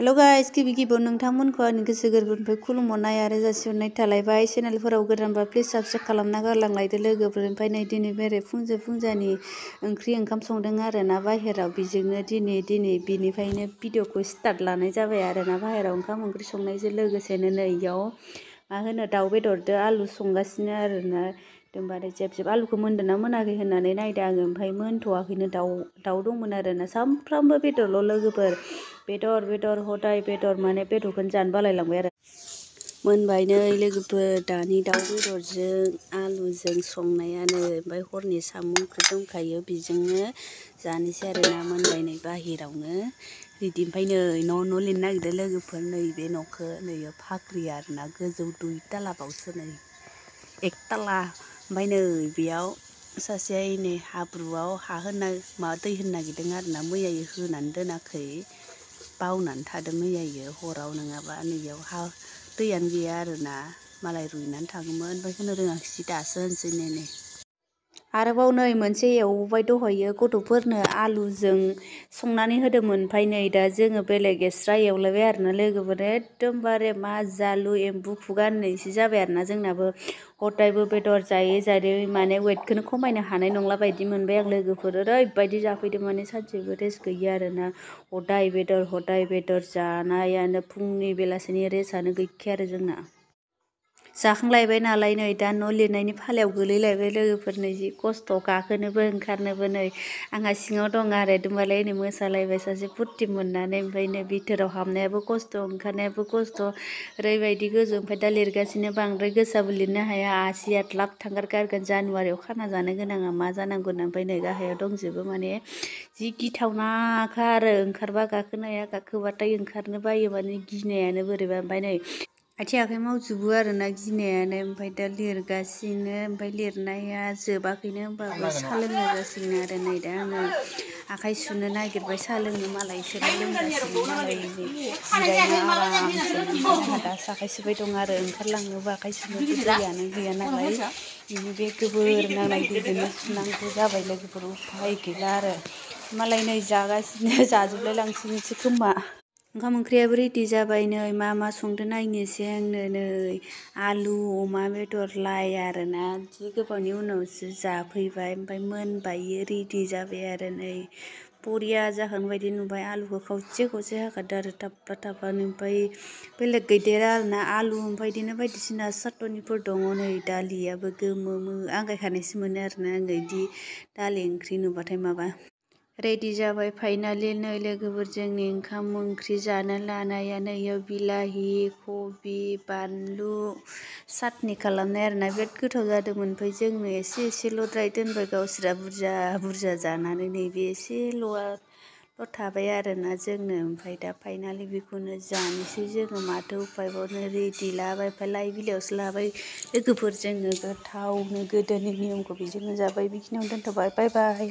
Hello guys गिबि गिबियाव नोंथांमोनखौ आंनि गोसो गोरबोनिफ्राय खुलुमहरनाय आरो जासिहरनाय थालायबाय। चेनेलफोराव गोदानबा प्लिज साबस्क्राइब खालामना गारलांलायदो लोगोफोर। ओमफ्राय नै दिनै बेरे फुंजानि ओंख्रि ओंखाम संदों आरोना बाहेराव। बेजोंनो दिनै बिनिफ्रायनो भिडिअखौ स्टार्ट लानाय जाबाय आरोना बाहेराव ओंखाम ओंख्रि संनायजों लोगोसेनो नै इयाव मा होनो दाउ बेदरजों आलु संगासिनो आरोना। एकदमबारे जेब जेब आलुखौ मोन्दोंना मोनाखै होननानै नायदो आङो, ओमफ्राय मोनथ'वाखैनो दाउ दंमोन आरोना। सामफ्रामबो बेदरल' लोगोफोर, बेदर हदाय बेदर, माने बेदरखौनो जानो बालायलांबाय आरो। मोनबाय नै लोगोफोर दानि दाउ बेदरजों आलुजों संनायानो। ओमफ्राय हरनि साम' ओंख्रि दंखायो बेजोंनो जानोसै आरोना। मोनबाय नै बाहेरावनो रेडि। ओमफ्राय नै न' लिरनो नागिरदों लोगोफोर। नैबे न'खौ नै फाख्रि आरोना, गोजौ 2 तालाबावसो नै 1 ताला। ओमफ्राय नै बेयाव सासेया नै हाब्रुआव दै होनो नागिरदों आरोना। मैयायो होनानै दोनाखै, बावनानै थादों मैयायो हराव, नङाबा नैयाव दैयानो गैया आरोना। मालाय रुइनानै थागौमोन, ओमफ्राय होनो रोङाखिसै दासो होनसै नै। आरोबाव नै मोनसे एवबाय दहयो गथ'फोरनो आलुजों संनानै होदोंमोन। ओमफ्राय नै दा जोङो बेलेग एक्सट्रा एवलायबाय आरोना लोगोफोर। एकदमबारे मा जालु एम्बु खुगा होननायसो जाबाय आरोना जोंनाबो। हदायबो बेदर जायै माने वेटखौनो खमायनो हानाय नंला बायदि मोनबाय आं लोगोफोर। ओरैबायदि जाफैदों माने सानसेबो रेस्ट गैया आरोना। हदाय बेदर जानायानो, फुंनि बेलासिनि रेस्टआनो गैखाया आरो जोंना। जाखांलायबाय नालाय नै दा न' लिरनायनि फालायाव गोलैलायबाय लोगोफोर। नै जि खस्थ' गाखोनोबो ओंखारनोबो। नै आंहा सिङाव दं आरो एकदमबारे नै मोसालायबाय सासे फुरथि मोननानै। ओमफ्राय नै भिथोराव हाबनायाबो खस्थ' ओंखारनायाबो खस्थ', ओरैबायदि गोजौ। ओमफ्राय दा लिरगासिनो, बांद्राय गोसाबो लिरनो हाया, आसिया द्लाब थांगारगारगोन। जानुवारियाव खाना जानो गोनाङा मा जानांगौ। ओमफ्राय नै गाहायाव दंजोबो, माने जि गिथावनाखा आरो। ओंखारबा गाखोनो हाया, गाखोबाथाय ओंखारनो बायो, माने गिनायानो बोरैबा। ओमफ्राय नै आथिं आखाइ मावजोबो आरोना गिनायानो। ओमफ्राय दा लिरगासिनो, ओमफ्राय लिरनाया जोबाखैनो, होमबाबो साहा लोंनो जासिगोन आरो। नै दा आङो आखाइ सुनो नागिरबाय साहा लोंनो, मालाय इसोरो लोंगासिनो मालाय जिरायना आरामसे। ओमफ्राय आंहा दासो आखाइ सुबाय दं आरो। ओंखारलांनोबो आखाइ सुनोबो दैयानो गैया नालाय, बिनि बे गोबोर नांनाय दैजोंनो सुनांगौ जाबाय लोगोफोर। उफाय गैला आरो। मालाय नै जागासिनो, जाजोबलाय लांसिगोनसो खोमा। ओंखाम ओंख्रियाबो रेडि जाबाय। नै मा संदो नायनोसै आंनो। नै आलु अमा बेदर लाइ आरोना, जि गोबावनि उनावसो जाफैबाय। ओमफ्राय मोनबाय रेडि जाबाय आरो। नै बरिया जाखांनाय बायदि नुबाय। आलुखौ खावसे हाखादो आरो थाबनो। ओमफ्राय बेलेग गैदेरा आरोना, आलु ओमफ्राय बिदिनो बायदिसिना चाटनिफोर दङ। नै दालियाबो गोमो आंगायखानायसो मोनो आरोना आङो बिदि दालि ओंख्रि नुबाथाय। माबा रेडि जाबाय फाइनालि। नै लोगोफोर जोंनि ओंखाम ओंख्रि जानो लानाया। नै इयाव बिलाहि, कबि, बानलु चाटनि खालामनाय आरोना, बिराद गोथाव जादोंमोन। ओमफ्राय जोंनो एसेल'द्राय दोनबाय, गावसोरा बुरजा जानानै नैबे एसेल'ल' थाबाय आरोना जोंनो। ओमफ्राय दा फाइनालि बेखौनो जानोसै जोङो, माथो उफायबावनो। रेडि लाबाय, ओमफ्राय लाइ बिलाइयावसो लाबाय लोगोफोर जोङो गोथावनो। गोदोनि नियमखौ बेजोंनो जाबाय। बेखिनियावनो दोनथ'बाय, बाय बाय।